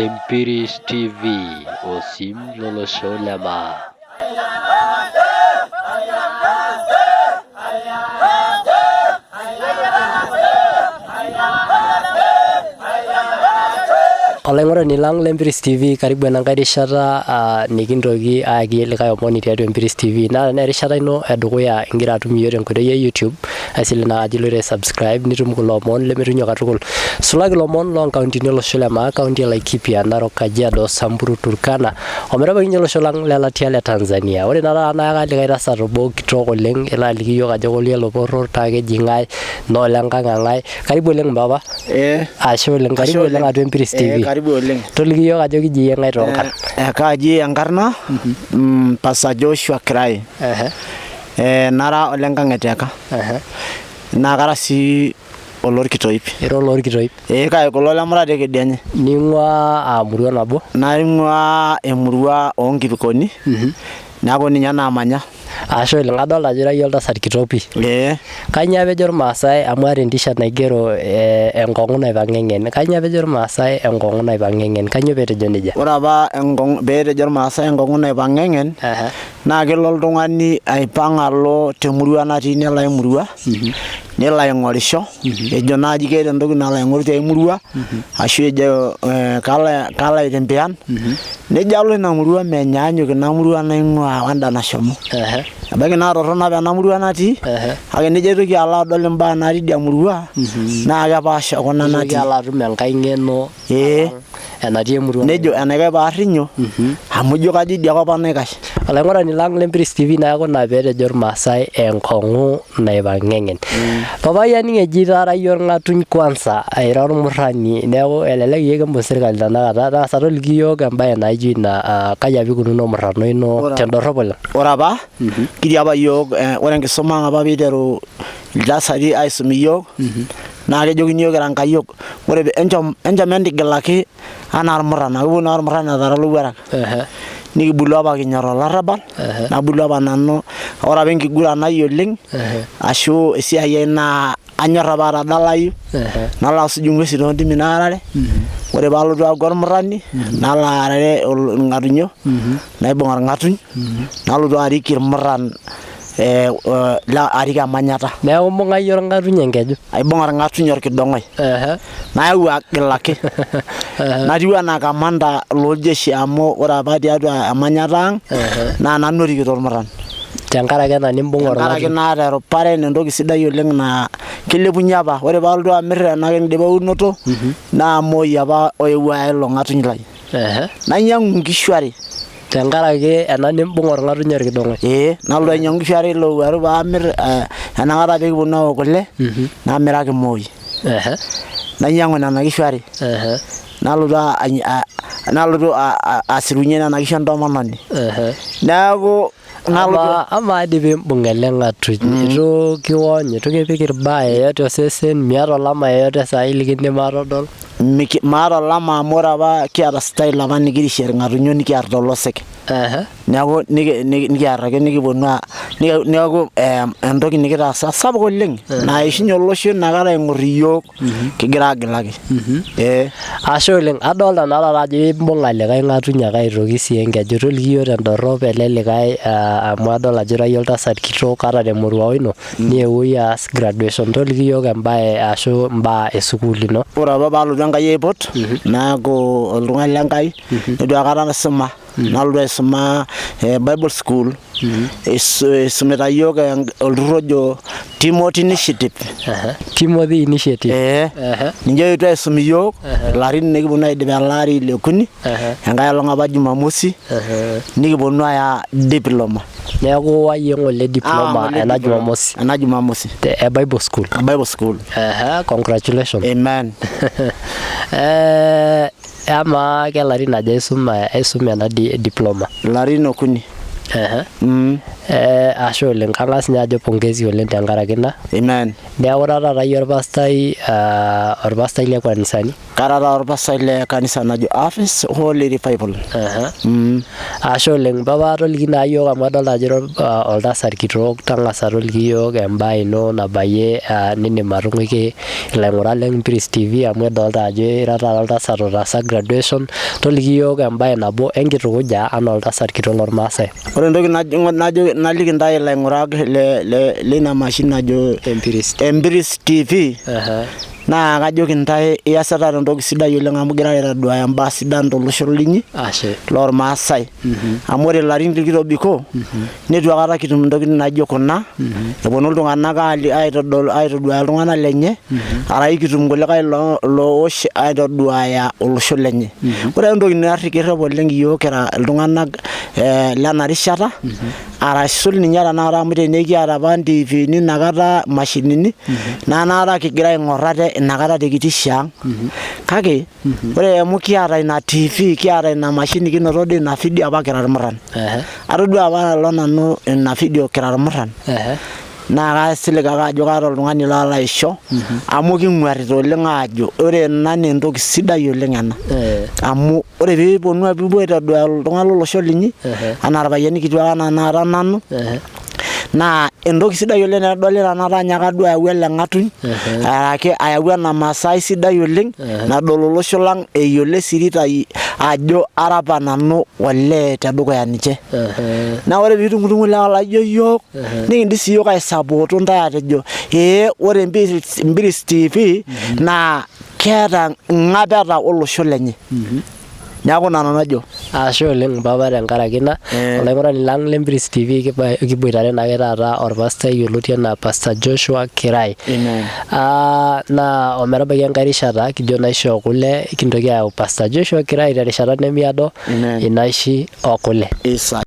Empiris TV, osim lolosho le maa. Olaing'urani lang le Empiris TV, karibu enankae rishata ah, nikintoki ayaki likae omoni tiatua Empiris TV. Naa tenaa erishata ino edukuya ingira atum iyiook tenkoitoi e YouTube, aisilig naa ajo iloito ai subscribe nitum kulo omon lemitunyo katukul. Sulaki ilomon loo nkauntini olosho le maa, kaunti e Laikipia, Narok, Kajiado, Samburu, Turkana, ometabaiki ninye olosho lang le latia le Tanzania. Ore naa taata nayaka likae tasat obo kitok oleng elo aliki iyiook ajo kolia ele poror naa keji ng'ae naa olenkang e ng'ae. Karibu oleng mpapa. Eh, Ashe oleng, ashe karibu oleng oleng. atua Empiris Eh, TV. karibu oleng. Toliki iyiook ajo keji iyie ng'ae toonkarn. Eh, kaaji enkarna Pastor Joshua Kirai. Ehe. Eh, nara olenkang e Teka. Ehe. Naa kara sii olorkitoip. Ira olorkitoip. Ee kake kulo lemurati e kedianye. Ning'uaa aa murua nabo. Naing'uaa emurua oo Nkipikoni. Neeku ninye naamanya. Ashe oleng, adolta ajo ira iyie oltasat kitok pii. Ee. Kainyoo apa ejo irmaasai amu aata entishat naigero eh, enkong'u naipang'a eng'en. Kainyoo apa ejo irmaasai enkong'u naipang'a eng'en? Kainyoo peetejo nejia? Ore apa enkong'u peetejo irmaasai enkong'u naipang'a eng'en Ehe. naa kelo oltung'ani aipang' alo temurua natii nelo ai murua nelo aing'orisho ejo naaji keeta entoki nalo aing'oru tiai murua ashu ejo eh, kalo kalo aitembean nejo alo ina murua menyaanyuk ina murua naing'ua wenda nashomo. Ehe. Ebaiki naa torrono apa ena murua natii Ehe. kake nejo aitoki alo adol imbaa natii idia murua naa kepaasha okuna Nitoki natii. alo atum enkae ng'eno Ee. enatii emurua. Nejo enaikash paarrinyo amu ijo kajo idia kop apa naikash. Olaing'urani lang le Mpiris TV neeku ina peetejo Irmaasai enkong'u naipang'eng'en. Papai aning eji itaara iyie orng'atuny kwanza ira ormurrani neeku elelek iyie kimbung sirkali tenakata tang'asa toliki iyiook embae naijo ina ah, kai apa ikununo murrano ino tendorrop oleng. Ore apa kitii apa iyiook ore enkisuma ang apa piiteru iltasati aisum iyiook naa kejokini iyiook kira nkayiok ore enchom enchom entigilaki anaa irmurran amu keponu ake irmurran etara ilowuarak. Nikibulu apa kinyor olarrabal nabulu apa nanu ore apa enkiguran ai oleng ashu esiai ai naa anyor apa atadalayu nalo asuj ing'uesi too ntimi naarare ore paalotu aaku ormurrani nalo aarare irng'atunyo naibung orng'atuny nalotu arik irmurran arik emanyata. Neeku imbung'a iyie orng'atuny enkeju? Aibung'a orng'atuny orkidong'oi. Nayau agilaki. Natiu anaa kamanda loljeshi amu ore apa tiatua emanyata ang naa nanu orikito irmurran. Tenkaraki ena nimbung'a Tenkaraki orng'atuny? naata erupare naa entoki sidai oleng naa kilepunye apa. Ore paalotu amir ena kindipa eunoto naa Moi apa oyewuo aya ilo ng'atuny lai. Nainyang'u inkishu are. Tenkaraki ena nimbung orng'atuny orkidong'oi. Ee, nalotu ainyang'u nkishu are ilowuaru paamir enakata pee kiponu aok kule, namiraki Moi. Nainyang'u nena kishu are. Nalotu nalotu asirunye nena kishu entomononi. Neeku nalotu. Amaa dii piimbung ele ng'atuny, eitu kiwony, eitu kipik irbaa yeyote osesen, miata olama yeyote saai likindim aatodol? Maata olama amu ore apa kiata style apa nikirishie irng'atunyo nikiar tolosek. Neeku nikiar ake nikiponu neeku entoki nikitaasa sapuk oleng naishunye olosho inakata aing'or iyiok kigira agilaki. Ee. Ashe oleng, adolta naa taata ajo imbung'a likae ng'atuny ake aitoki sii enkeju, toliki iyiok tendorrop ele likae amu adol ajo ira iyie oltasat kitok ata temoruao ino. Niewuo iyie aas graduation toliki iyiook embae ashu imbaa e sukuul ino. Ore apa paalotu Enkai aipot naaku oltung'ani le Nkai neitu aikata aisuma nalotu aisuma Bible school isumita iyiook olturrur ojo Timothy Initiative. Timothy Initiative. Ee ninche oetuo aisum iyiook ilarin nikiponu aidip ele ari le okuni enkae olong apa Jumamosi nikiponu aaya diploma. Neeku iwa iyie ng'ole Aawa diploma ng'ole ena diploma Jumamosi ena Jumamosi te e Bible school. Bible school. Ehe, congratulations. Amen. Eh, amaa kelarin aja isuma isuma ena diploma? Ilarin okuni. Ehe. Mm. Eh, ashe oleng. Kang'as ninye ajo pongezi oleng tenkaraki ina. Amen. Neeku ira taata iyie orpastai, ah, orpastai le kanisani. Kara taa olpastai le kanisa najo Harvest Holy Revival. Ashe oleng mpapa, toliki naa yiok amu adolta ajo ira oltasat kitok, tang'asa toliki yiok embae ino nabayie nindim atung'uiki ilaing'urak le Mpiris TV amu edolta ajo ira taata oltasat otaasa graduation. Toliki yiok embae nabo enkitukuja anaa oltasat kitok lormaasai. Ore entoki najo naliki intae ilaing'urak leina mashini najo Empiris. Empiris TV naa kajoki intae iyasitata entoki sidai oleng amu igira aitaduaya imbaa sidan tolosho linyi Ashe. lormaasai. Amu ore ilarin likitobiko neitu aikata kitum intokitin naijo kuna eponu iltung'anak aitoduaya iltung'anak lenye arashu kitum kulikae loosh aitoduaya olosho lenye. Ore entoki narrep oleng iyiook kira iltung'anak lena rishata arashu ninye tenakata amu tenekiata apa ntiivini inakata imashinini naa inakata kigira aing'or ate inakata te kitisho ang. Kake ore amu kiata ina TV kiata ina mashini kinoto dii ina video apa kira irmurran. Atodua apa nalo nanu ina video kira irmurran naa kaisilig ake ajo kaata oltung'ani lalo aisho amu king'uarrita oleng aajo ore ena naa entoki sidai oleng ena. Amu ore piiponu piipuo aitoduaya iltung'anak lolosho linyi anaa irpayiani kituak anaa tenakata nanu naa entoki sidai oleng tenedoli tenakata anyaaka duo ayau ele ng'atuny araki ayau ena masai sidai oleng nadol olosho lang eyiolo esirita ajo ara apa nanu olee tedukuya ninche. Naa ore piitumutumu ilewa laijo iyiook nikindim sii iyiook aisapooto intae atejo ee ore Empiris TV naa keeta ng'apeta olosho lenye. Neeku ina nanu ajo. Ashe oleng mpapa tenkaraki ina. Olaing'urani lang le Mpiris TV kiboitare naake taata orpastai yioloti anaa Pastor Joshua Kirai. Amen. Naa ometabaiki enkae rishata kijo naishoo kule kintoki ayau Pastor Joshua Kirai terishata nemiado Amen. inaishi oo kule. Isa.